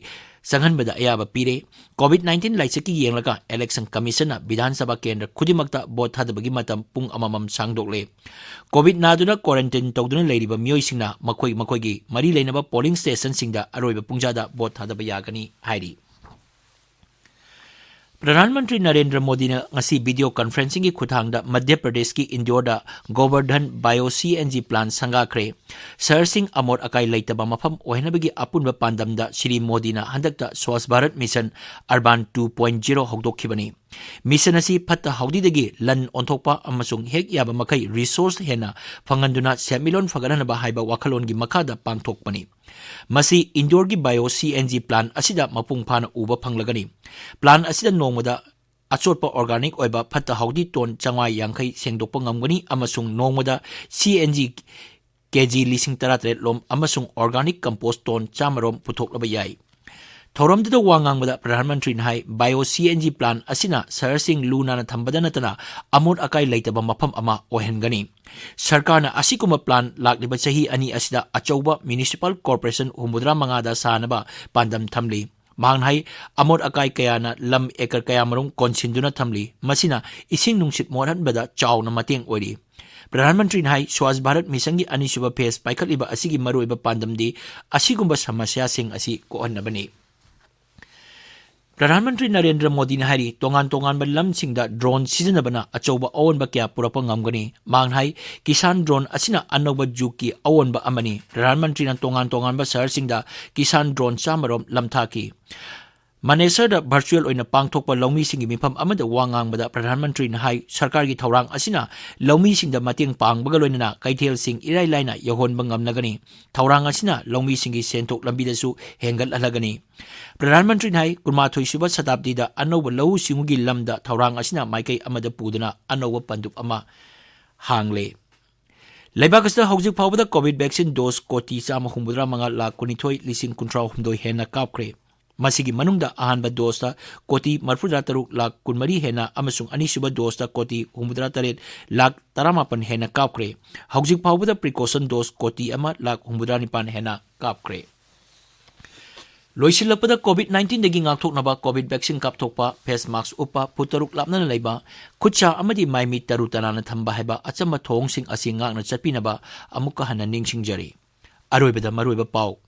ꯆꯪꯍꯟꯕꯗ ꯑꯌꯥꯕ ꯄꯤꯔꯦ꯫ COVID nineteen ꯂꯥꯏꯆꯠꯀꯤ ꯌꯦꯡꯂꯒ Election Commissionꯅ ꯕꯤꯙꯥꯟ ꯁꯚꯥ ꯀꯦꯟꯗ꯭ꯔ ꯈꯨꯗꯤꯡꯃꯛꯇ ꯚꯣꯠ ꯊꯥꯗꯕꯒꯤ ꯃꯇꯝ ꯄꯨꯡ ꯑꯃꯃꯝ ꯁꯥꯡꯗꯣꯛꯂꯦ꯫ COVID ꯅꯥꯗꯨꯅ quarantine ꯇꯧꯗꯨꯅ ꯂꯩꯔꯤꯕ ꯃꯤꯑꯣꯏꯁꯤꯡꯅ ꯃꯈꯣꯏ ꯃꯈꯣꯏꯒꯤ ꯃꯔꯤ ꯂꯩꯅꯕ polling stationꯁꯤꯡꯗ ꯑꯔꯣꯏꯕ ꯄꯨꯡꯖꯥꯗ ꯚꯣꯠ ꯊꯥꯗꯕ ꯌꯥꯒꯅꯤ ꯍꯥꯏꯔꯤ꯫ ꯄ꯭ꯔꯙꯥꯟ ꯃꯟꯇ꯭ꯔꯤ ꯅꯔꯦꯟꯗ꯭ꯔ ꯃꯣꯗꯤꯅ ꯉꯁꯤ video conferencingꯒꯤ ꯈꯨꯠꯊꯥꯡꯗ ꯃꯙ꯭ꯌ ꯄ꯭ꯔꯗꯦꯁꯀꯤ ꯏꯟꯗꯣꯔꯗ Govardhan bio C N G plant ꯁꯪꯒꯥꯈ꯭ꯔꯦ꯫ ꯁꯍꯔꯁꯤꯡ ꯑꯃꯣꯠ ꯑꯀꯥꯏ ꯂꯩꯇꯕ ꯃꯐꯝ ꯑꯣꯏꯍꯟꯅꯕꯒꯤ ꯑꯄꯨꯟꯕ ꯄꯥꯟꯗꯝꯗ ꯁ꯭ꯔꯤ ꯃꯣꯗꯤꯅ ꯍꯟꯗꯛꯇ Swachh Bharat Mission Urban two point zero ꯍꯧꯗꯣꯛꯈꯤꯕꯅꯤ꯫ Mission ꯑꯁꯤ ꯐꯠꯇ ꯍꯥꯎꯗꯤꯗꯒꯤ ꯂꯟ ꯑꯣꯟꯊꯣꯛꯄ ꯑꯃꯁꯨꯡ ꯍꯦꯛ ꯌꯥꯕ ꯃꯈꯩ resource ꯍꯦꯟꯅ ꯐꯪꯍꯟꯗꯨꯅ ꯁꯦꯟꯃꯤꯠꯂꯣꯟ ꯐꯒꯠꯍꯟꯅꯕ ꯍꯥꯏꯕ ꯋꯥꯈꯜꯂꯣꯟꯒꯤ ꯃꯈꯥꯗ ꯄꯥꯡꯊꯣꯛꯄꯅꯤ꯫ ꯃꯁꯤ ꯏꯟꯗꯣꯔꯒꯤ bio C N G plant ꯑꯁꯤꯗ ꯃꯄꯨꯡ ꯐꯥꯅ ꯎꯕ ꯐꯪꯂꯒꯅꯤ꯫ Plant ꯑꯁꯤꯗ ꯅꯣꯡꯃꯗ ꯑꯆꯣꯠꯄ organic ꯑꯣꯏꯕ ꯐꯠꯇ ꯍꯥꯎꯗꯤ ꯇꯣꯟ ꯆꯥꯝꯃꯉꯥ ꯌꯥꯡꯈꯩ ꯁꯦꯡꯗꯣꯛꯄ ꯉꯝꯒꯅꯤ ꯑꯃꯁꯨꯡ ꯅꯣꯡꯃꯗ C N G K G ꯂꯤꯁꯤꯡ ꯇꯔꯥꯇꯔꯦꯠ ꯂꯣꯝ ꯑꯃꯁꯨꯡ organic compost ꯇꯣꯟ ꯆꯥꯝꯃ ꯔꯣꯝ ꯄꯨꯊꯣꯛꯂꯕ ꯌꯥꯏ꯫ ꯊꯧꯔꯝꯗꯨꯗ ꯋꯥ ꯉꯥꯡꯕꯗ ꯄ꯭ꯔꯙꯥꯟ ꯃꯟꯇ꯭ꯔꯤꯅ ꯍꯥꯏ, bio C N G plant ꯑꯁꯤꯅ ꯁꯍꯔꯁꯤꯡ ꯂꯨ ꯅꯥꯟꯅ ꯊꯝꯕꯗ ꯅꯠꯇꯅ ꯑꯃꯣꯠ ꯑꯀꯥꯏ ꯂꯩꯇꯕ ꯃꯐꯝ ꯑꯃ ꯑꯣꯏꯍꯟꯒꯅꯤ꯫ ꯁꯔꯀꯥꯔꯅ ꯑꯁꯤꯒꯨꯝꯕ plant ꯂꯥꯛꯂꯤꯕ ꯆꯍꯤ ꯑꯅꯤ ꯑꯁꯤꯗ ꯑꯆꯧꯕ municipal corporation ꯍꯨꯝꯐꯨꯇꯔꯥ ꯃꯉꯥꯗ ꯁꯥꯅꯕ ꯄꯥꯟꯗꯝ ꯊꯝꯂꯤ꯫ ꯃꯍꯥꯛꯅ ꯍꯥꯏ, ꯑꯃꯣꯠ ꯑꯀꯥꯏ ꯀꯌꯥꯅ ꯂꯝ acre ꯀꯌꯥꯃꯔꯨꯝ ꯀꯣꯟꯁꯤꯟꯗꯨꯅ ꯊꯝꯂꯤ꯫ ꯃꯁꯤꯅ ꯏꯁꯤꯡ ꯅꯨꯡꯁꯤꯠ ꯃꯣꯠꯍꯟꯕꯗ ꯆꯥꯎꯅ ꯃꯇꯦꯡ ꯑꯣꯏꯔꯤ꯫ ꯄ꯭ꯔꯙꯥꯟ ꯃꯟꯇ꯭ꯔꯤꯅ ꯍꯥꯏ, Swachh Bharat Missionꯒꯤ ꯑꯅꯤꯁꯨꯕ phase ꯄꯥꯏꯈꯠꯂꯤꯕ ꯑꯁꯤꯒꯤ ꯃꯔꯨꯑꯣꯏꯕ ꯄꯥꯟꯗꯝꯗꯤ ꯑꯁꯤꯒꯨꯝꯕ ꯁꯃꯁ꯭ꯌꯥꯁꯤꯡ ꯑꯁꯤ ꯀꯣꯛꯍꯟꯅꯕꯅꯤ꯫ ꯄ꯭ꯔꯙꯥꯟ ꯃꯟꯇ꯭ꯔꯤ ꯅꯔꯦꯟꯗ꯭ꯔ ꯃꯣꯗꯤꯅ ꯍꯥꯏꯔꯤ, ꯇꯣꯉꯥꯟ ꯇꯣꯉꯥꯟꯕ ꯂꯝꯁꯤꯡꯗ drone ꯁꯤꯖꯤꯟꯅꯕꯅ ꯑꯆꯧꯕ ꯑꯑꯣꯟꯕ ꯀꯌꯥ ꯄꯨꯔꯛꯄ ꯉꯝꯒꯅꯤ꯫ ꯃꯍꯥꯛꯅ ꯍꯥꯏ, Kisan drone ꯑꯁꯤꯅ ꯑꯅꯧꯕ ꯖꯨꯒꯀꯤ ꯑꯑꯣꯟꯕ ꯑꯃꯅꯤ꯫ ꯄ꯭ꯔꯙꯥꯟ ꯃꯟꯇ꯭ꯔꯤꯅ ꯇꯣꯉꯥꯟ ꯇꯣꯉꯥꯟꯕ ꯁꯍꯔꯁꯤꯡꯗ Kisan drone ꯆꯥꯝꯃ ꯔꯣꯝ ꯂꯝꯊꯥꯈꯤ꯫ ꯃꯅꯦꯁꯔꯗ virtual ꯑꯣꯏꯅ ꯄꯥꯡꯊꯣꯛꯄ ꯂꯧꯃꯤꯁꯤꯡꯒꯤ ꯃꯤꯐꯝ ꯑꯃꯗ ꯋꯥ ꯉꯥꯡꯕꯗ ꯄ꯭ꯔꯙꯥꯟ ꯃꯟꯇ꯭ꯔꯤꯅ ꯍꯥꯏ, ꯁꯔꯀꯥꯔꯒꯤ ꯊꯧꯔꯥꯡ ꯑꯁꯤꯅ ꯂꯧꯃꯤꯁꯤꯡꯗ ꯃꯇꯦꯡ ꯄꯥꯡꯕꯒ ꯂꯣꯏꯅꯅ ꯀꯩꯊꯦꯜꯁꯤꯡ ꯏꯔꯥꯏ ꯂꯥꯏꯅ ꯌꯧꯍꯟꯕ ꯉꯝꯂꯒꯅꯤ꯫ ꯊꯧꯔꯥꯡ ꯑꯁꯤꯅ ꯂꯧꯃꯤꯁꯤꯡꯒꯤ ꯁꯦꯟꯊꯣꯛ ꯂꯝꯕꯤꯗꯁꯨ ꯍꯦꯟꯒꯠꯍꯜꯂꯒꯅꯤ꯫ ꯄ꯭ꯔꯙꯥꯟ ꯃꯟꯇ꯭ꯔꯤꯅ ꯍꯥꯏ, ꯀꯨꯟꯃꯥꯊꯣꯏ ꯁꯨꯕ ꯁꯇꯥꯕꯗꯤꯗ ꯑꯅꯧꯕ ꯂꯧꯎ ꯁꯤꯡꯎꯒꯤ ꯂꯝꯗ ꯊꯧꯔꯥꯡ ꯑꯁꯤꯅ ꯃꯥꯏꯀꯩ ꯑꯃꯗ ꯄꯨꯗꯨꯅ ꯑꯅꯧꯕ ꯄꯟꯗꯨꯞ ꯑꯃ ꯍꯥꯡꯂꯦ꯫ ꯂꯩꯕꯥꯛ ꯑꯁꯤꯗ ꯍꯧꯖꯤꯛ ꯐꯥꯎꯕꯗ COVID vaccine dose ꯀꯣꯇꯤ ꯆꯥꯝꯃ ꯍꯨꯝꯐꯨꯇꯔꯥ ꯃꯉꯥ ꯂꯥꯈ ꯀꯨꯟꯅꯤꯊꯣꯏ ꯂꯤꯁꯤꯡ ꯀꯨꯟꯊ꯭ꯔꯥ ꯍꯨꯝꯗꯣꯏ ꯍꯦꯟꯅ ꯀꯥꯞꯈ꯭ꯔꯦ꯫ ꯃꯁꯤꯒꯤ ꯃꯅꯨꯡꯗ ꯑꯍꯥꯟꯕ doseꯇ ꯀꯣꯇꯤ ꯃꯔꯤꯐꯨꯇꯔꯥ ꯇꯔꯨꯛ ꯂꯥꯈ ꯀꯨꯟꯃꯔꯤ ꯍꯦꯟꯅ ꯑꯃꯁꯨꯡ ꯑꯅꯤꯁꯨꯕ doseꯇ ꯀꯣꯇꯤ ꯍꯨꯝꯐꯨꯇꯔꯥ ꯇꯔꯦꯠ ꯂꯥꯈ ꯇꯔꯥꯃꯥꯄꯟ ꯍꯦꯟꯅ ꯀꯥꯞꯈ꯭ꯔꯦ꯫ ꯍꯧꯖꯤꯛ ꯐꯥꯎꯕꯗ precaution dose ꯀꯣꯇꯤ ꯑꯃ ꯂꯥꯈ ꯍꯨꯝꯐꯨꯇꯔꯥ ꯅꯤꯄꯥꯟ ꯍꯦꯟꯅ ꯀꯥꯞꯈ꯭ꯔꯦ꯫ ꯂꯣꯏꯁꯤꯜꯂꯛꯄꯗ, COVID nineteenꯗꯒꯤ ꯉꯥꯛꯊꯣꯛꯅꯕ COVID vaccine ꯀꯥꯞꯊꯣꯛꯄ, face mask ꯎꯞꯄ, ꯐꯨꯠ ꯇꯔꯨꯛ ꯂꯥꯞꯅꯅ ꯂꯩꯕ, ꯈꯨꯠꯁꯥ ꯑꯃꯗꯤ ꯃꯥꯏ ꯃꯤꯠ ꯇꯔꯨ ꯇꯅꯥꯟꯅ ꯊꯝꯕ ꯍꯥꯏꯕ ꯑꯆꯝꯕ ꯊꯧꯑꯣꯡꯁꯤꯡ ꯑꯁꯤ ꯉꯥꯛꯅ ꯆꯠꯄꯤꯅꯕ ꯑꯃꯨꯛꯀ ꯍꯟꯅ ꯅꯤꯡꯁꯤꯡꯖꯔꯤ꯫ ꯑꯔꯣꯏꯕꯗ ꯃꯔꯨꯑꯣꯏꯕ ꯄꯥꯎ꯫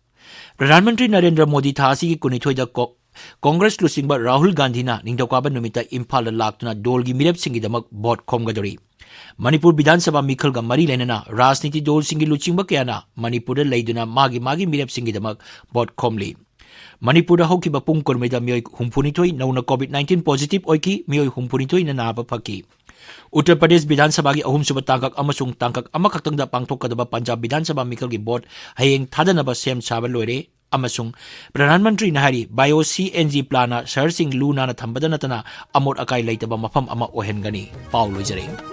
ꯄ꯭ꯔꯙꯥꯟ ꯃꯟꯇ꯭ꯔꯤ ꯅꯔꯦꯟꯗ꯭ꯔ ꯃꯣꯗꯤ ꯊꯥ ꯑꯁꯤꯒꯤ ꯀꯨꯟꯅꯤꯊꯣꯏꯗ ꯀꯣ-, ꯀꯣꯡꯒ꯭ꯔꯦꯁ ꯂꯨꯆꯤꯡꯕ ꯔꯥꯍꯨꯜ ꯒꯥꯟꯙꯤꯅ ꯅꯤꯡꯊꯧꯀꯥꯕ ꯅꯨꯃꯤꯠꯇ ꯏꯝꯐꯥꯜꯗ ꯂꯥꯛꯇꯨꯅ ꯗꯣꯜꯒꯤ ꯃꯤꯔꯦꯞꯁꯤꯡꯒꯤꯗꯃꯛ ꯚꯣꯠ ꯈꯣꯝꯒꯗꯧꯔꯤ꯫ ꯃꯅꯤꯄꯨꯔ ꯕꯤꯙꯥꯟ ꯁꯚꯥ ꯃꯤꯈꯜꯒ ꯃꯔꯤ ꯂꯩꯅꯅ ꯔꯥꯖꯅꯤꯇꯤ ꯗꯣꯜꯁꯤꯡꯒꯤ ꯂꯨꯆꯤꯡꯕ ꯀꯌꯥꯅ ꯃꯅꯤꯄꯨꯔꯗ ꯂꯩꯗꯨꯅ ꯃꯥꯒꯤ ꯃꯥꯒꯤ ꯃꯤꯔꯦꯞꯁꯤꯡꯒꯤꯗꯃꯛ ꯚꯣꯠ ꯈꯣꯝꯂꯤ꯫ ꯃꯅꯤꯄꯨꯔꯗ ꯍꯧꯈꯤꯕ ꯄꯨꯡ ꯀꯨꯟꯃꯔꯤꯗ ꯃꯤꯑꯣꯏ ꯍꯨꯝꯐꯨꯅꯤꯊꯣꯏ ꯅꯧꯅ COVID nineteen positive ꯑꯣꯏꯈꯤ, ꯃꯤꯑꯣꯏ ꯍꯨꯝꯐꯨꯅꯤꯊꯣꯏꯅ ꯅꯥꯕ ꯐꯈꯤ꯫ ꯎꯠꯇꯔ ꯄ꯭ꯔꯗꯦꯁ ꯕꯤꯙꯥꯟ ꯁꯚꯥꯒꯤ ꯑꯍꯨꯝꯁꯨꯕ ꯇꯥꯡꯀꯛ ꯑꯃꯁꯨꯡ ꯇꯥꯡꯀꯛ ꯑꯃꯈꯛꯇꯪꯗ ꯄꯥꯡꯊꯣꯛꯀꯗꯕ ꯄꯟꯖꯥꯕ ꯕꯤꯙꯥꯟ ꯁꯚꯥ ꯃꯤꯈꯜꯒꯤ ꯚꯣꯠ ꯍꯌꯦꯡ ꯊꯥꯗꯅꯕ ꯁꯦꯝ ꯁꯥꯕ ꯂꯣꯏꯔꯦ꯫ ꯑꯃꯁꯨꯡ ꯄ꯭ꯔꯙꯥꯟ ꯃꯟꯇ꯭ꯔꯤꯅ ꯍꯥꯏꯔꯤ, ꯕꯥꯏꯑꯣ ꯁꯤ ꯑꯦꯟ ꯖꯤ ꯄ꯭ꯂꯥꯟꯅ ꯁꯍꯔꯁꯤꯡ ꯂꯨ ꯅꯥꯟꯅ ꯊꯝꯕꯗ ꯅꯠꯇꯅ ꯑꯃꯣꯠ ꯑꯀꯥꯏ ꯂꯩꯇꯕ ꯃꯐꯝ ꯑꯃ ꯑꯣꯏꯍꯟꯒꯅꯤ꯫ ꯄꯥꯎ ꯂꯣꯏꯖꯔꯦ꯫